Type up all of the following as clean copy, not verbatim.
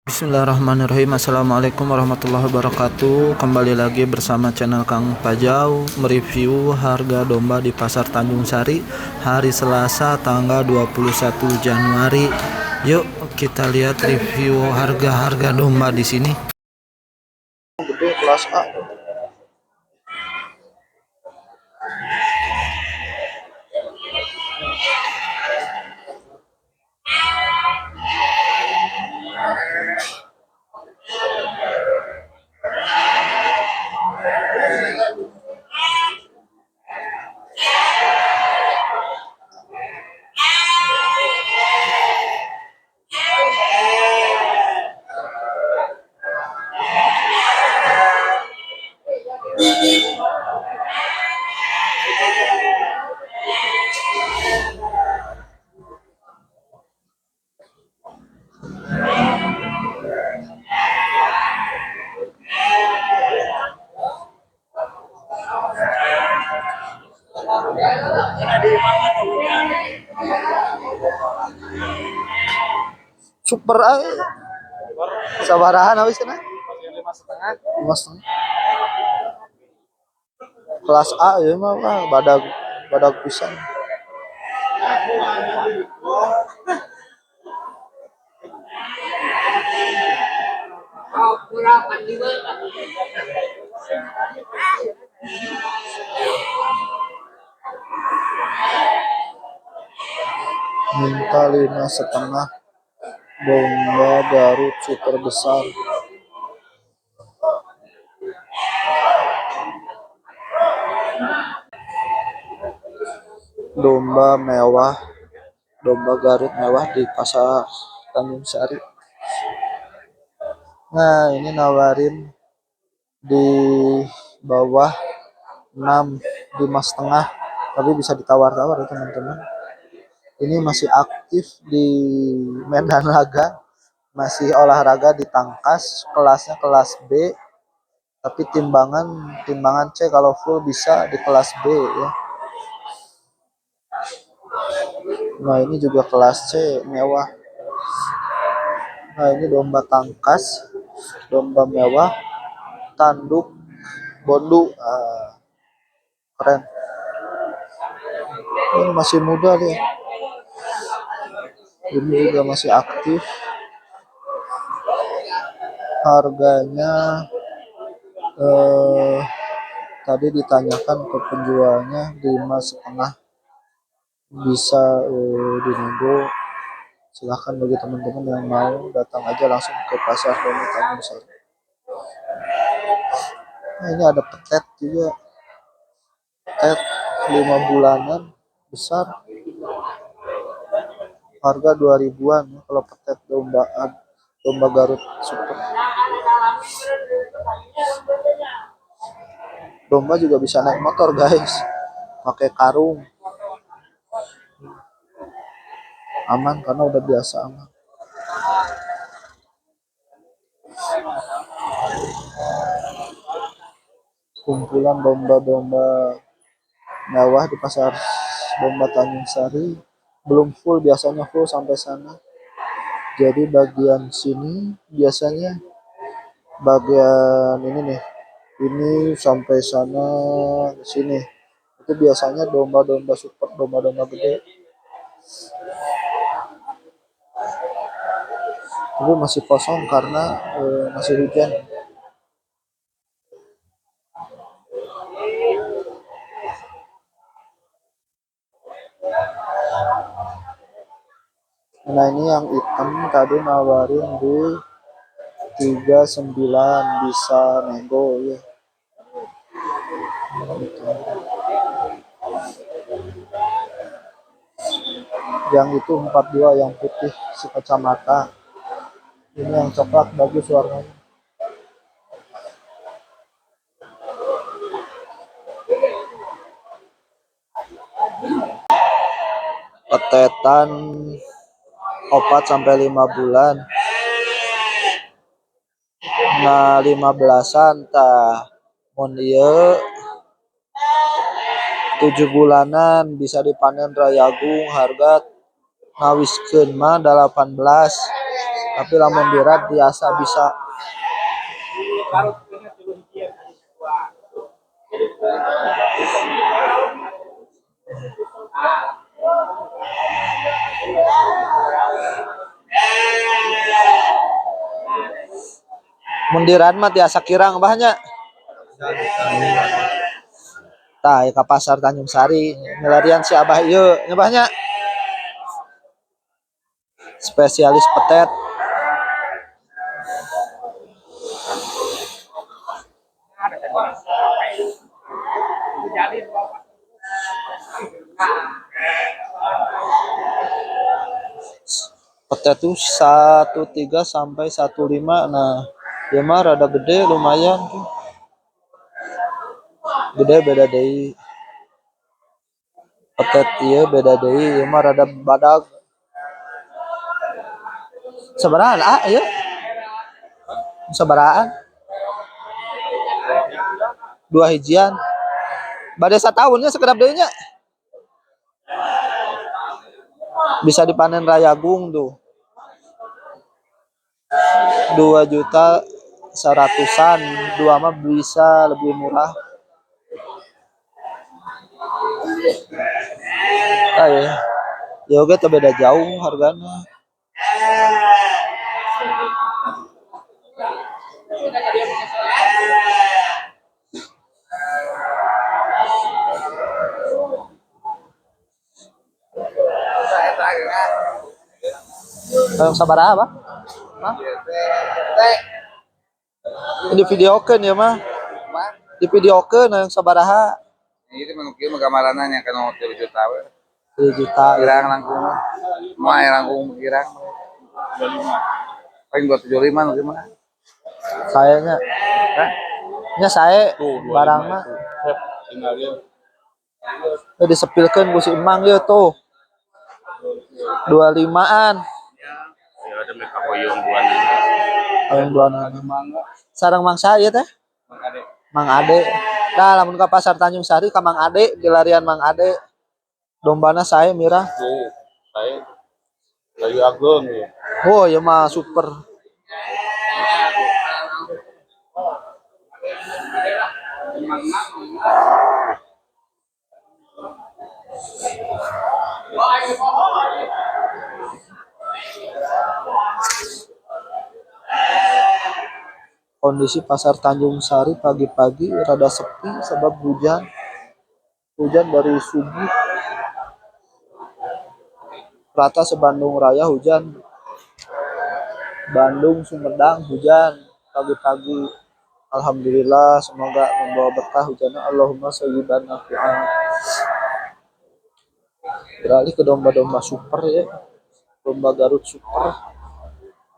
Bismillahirrahmanirrahim. Assalamualaikum warahmatullahi wabarakatuh. Kembali lagi bersama channel Kang Pajau, mereview harga domba di Pasar Tanjung Sari hari Selasa tanggal 21 Januari. Yuk kita lihat review harga-harga domba di sini. Gede kelas A. Super A. Sabarahan habis kena? 5,5. 5,5. Kelas A ya mah wah, badag badag pisan. Minta 5,5 domba Garut super besar. Domba mewah, domba Garut mewah di Pasar Tanjung Sari. Nah, ini nawarin di bawah 6, 5,5, tapi bisa ditawar-tawar ya teman-teman. Ini masih aktif di medan laga, masih olahraga di tangkas, kelasnya kelas B, tapi timbangan C kalau full bisa di kelas B ya. Nah, ini juga kelas C mewah. Nah, ini domba tangkas, domba mewah, tanduk bondu, keren. Ini masih muda dia. Ini juga masih aktif. Harganya tadi ditanyakan ke penjualnya 5,5, bisa dinego. Silahkan bagi teman-teman yang mau datang aja langsung ke Pasar Domba Tanjung Sari. Nah, ini ada petet juga, petet 5 bulanan besar, harga 2.000-an ya, kalau petet domba Garut super. Domba juga bisa naik motor guys, pakai karung, aman karena udah biasa aman. Kumpulan domba-domba mewah di Pasar Domba Tanjung Sari belum full, biasanya full sampai sana. Jadi bagian sini biasanya bagian ini nih, ini sampai sana sini itu biasanya domba-domba super, domba-domba gede. Tapi masih kosong karena masih hujan. Nah, ini yang hitam tadi nawarin di 39, bisa nego ya. Yang itu 42 yang putih si kacamata. Ini yang coklat bagus warnanya. Petetan 4 sampai 5 bulan. Nah, 15-an tah. Mun ieu 7 bulanan bisa dipanen rayagung, harga ngawiskeun mah 18, Tapi lamun dirad biasa bisa. Mun dirad mah tiasa kirang abahnya. Tah ka pasar Tanjung Sari milarian si abah ieu nya abahnya. Spesialis petet. Petet tuh 13 sampai 15. Nah, dia mah rada gede lumayan tuh. Gede beda deui. Petet ieu beda deui, ieu mah rada badag. Sabarahaan ah ieu? Sabarahaan? 2 hijian. Bade sataunnya sekedap deui nya. Bisa dipanen rayagung tuh. 2 juta 100-an, 2 mah bisa lebih murah. Ah, ya. Ya oke, teu beda jauh hargana. Tolong sabaraha, Pak? Hah? Di videokeun ya mah. Di videokeun yang sabaraha. Ini mah nu kieu mah gambaranna nya kana 3 juta we. 3 juta. Kirang langkung. Mah langkung kirang. Paling 275 nu kieu mah. Sayanya. Hah? Nya sae Tuh, 25 barang mah. itu. Sep, tinggal dia. Disepilkeun ku si Emang ieu tuh. 25-an. Ya ada mereka hoyong dua nana. Hoyong dua nana. Sareng mangsa ieu teh? Mang Ade. Mang Ade. Nah, lamun ka pasar Tanjung Sari ka Mang Ade, dilarian Mang Ade. Dombana sae mirah. Tuh, sae. Kayu ageung ya. Oh, ieu mah super. Kondisi pasar Tanjung Sari pagi-pagi rada sepi sebab hujan. Hujan dari subuh. Rata se-Bandung Raya hujan. Bandung, Sumedang hujan pagi-pagi. Alhamdulillah, semoga membawa berkah hujannya. Allahumma shayyiban nafi'an. Beralih ke domba-domba super ya. Domba Garut super.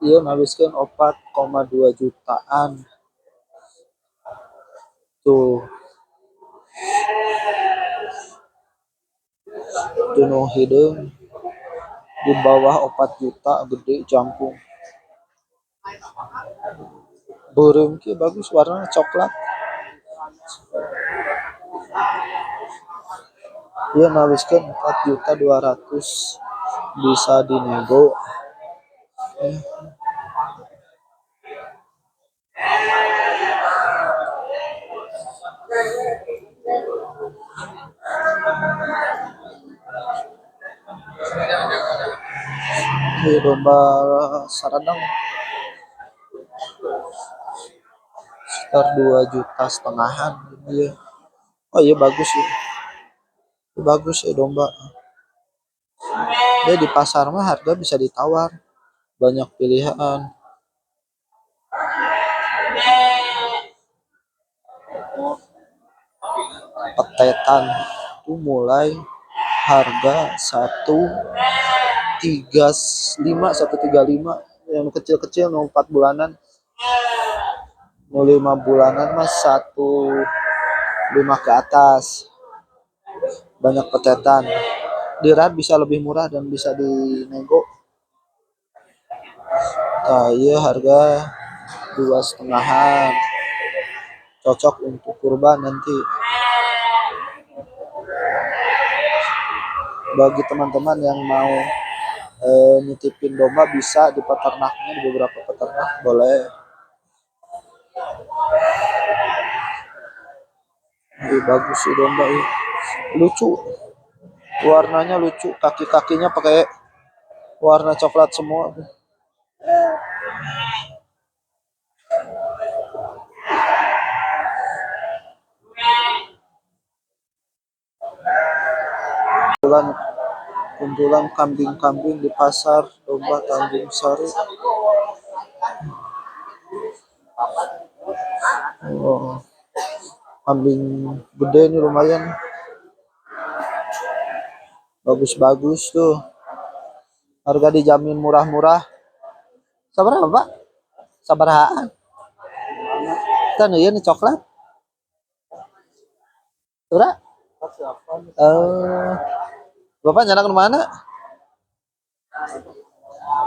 Ieu ngawiskeun 4,2 jutaan. Tuh. Tuh nu hideung di bawah 4 juta gede jangkung. Beureum kieu bagus warna coklat. Ieu ngawiskeun 4.200.000 bisa dinego. Ini domba Saradang sekitar 2 juta setengahan ini ya. Oh iya bagus ya. Bagus ya domba. Dia di pasar mah harga bisa ditawar. Banyak pilihan. Petetan itu mulai harga 135, 135 yang kecil-kecil nu 4 bulanan. Nu 5 bulanan mah 1,5 ke atas. Banyak petetan. Di rad bisa lebih murah dan bisa dinego. Nah, iya harga dua setengahan. Cocok untuk kurban nanti. Bagi teman-teman yang mau Nitipin domba bisa di peternaknya, di beberapa peternak boleh. Ini bagus sih domba ini. Lucu. Warnanya lucu, kaki-kakinya pakai warna coklat semua. Kumpulan, kumpulan kambing-kambing di pasar domba Tanjung Sari. Oh, kambing gede ini lumayan. Bagus-bagus tuh. Harga dijamin murah-murah. Sabaraha, Pak? Sabarahaan? Kan ieu nih coklat. Sabaraha? Bapak nyandak nu mana?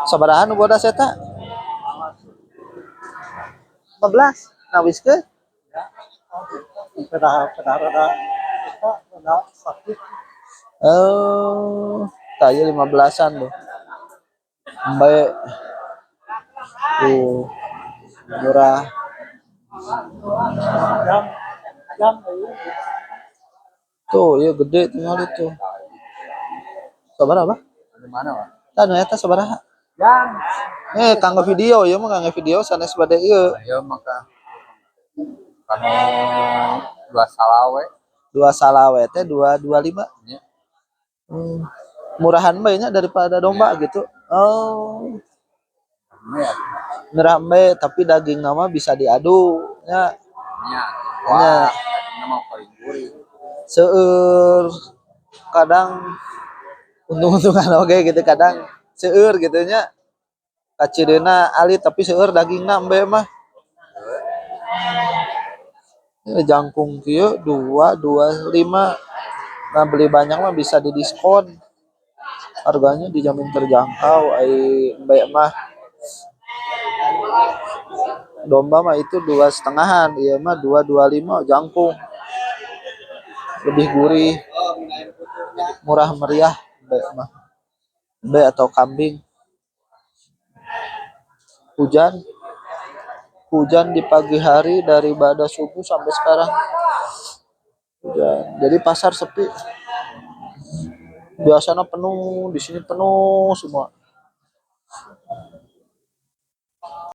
Sabaraha nu bodas eta? 15. Nawiskeun? Oh, tah ieu 15-an tuh. Baik. Tuh, murah. Tuh, ieu gede tinggal itu. Sabaraha, Pak? Di mana, Pak? Tah nu eta sabaraha? Kanggo video ieu mah, kanggo video sanes bade ieu. Ayo maka kanu dua salawe. Dua salawe teh 225. Nya. Murahan bae nya daripada domba gitu. Oh. Nya. Murah bae tapi daging nama bisa diadu nya. Nya. Nya. Wah, dagingna mah paling gurih. Seueur kadang untung-untungan oge gitu, kadang seueur gitu nya. Kacireuna alit tapi seueur dagingna embe mah. Ini jangkung kieu 225. Nah, beli banyak mah bisa didiskon. Harganya dijamin terjangkau ai embe mah. Domba mah itu dua setengahan, ieu mah 225 jangkung. Lebih gurih, murah meriah embe mah. Embe atau kambing. Hujan. Hujan di pagi hari dari pada subuh sampai sekarang. Hujan. Jadi pasar sepi. Biasanya penuh, di sini penuh semua.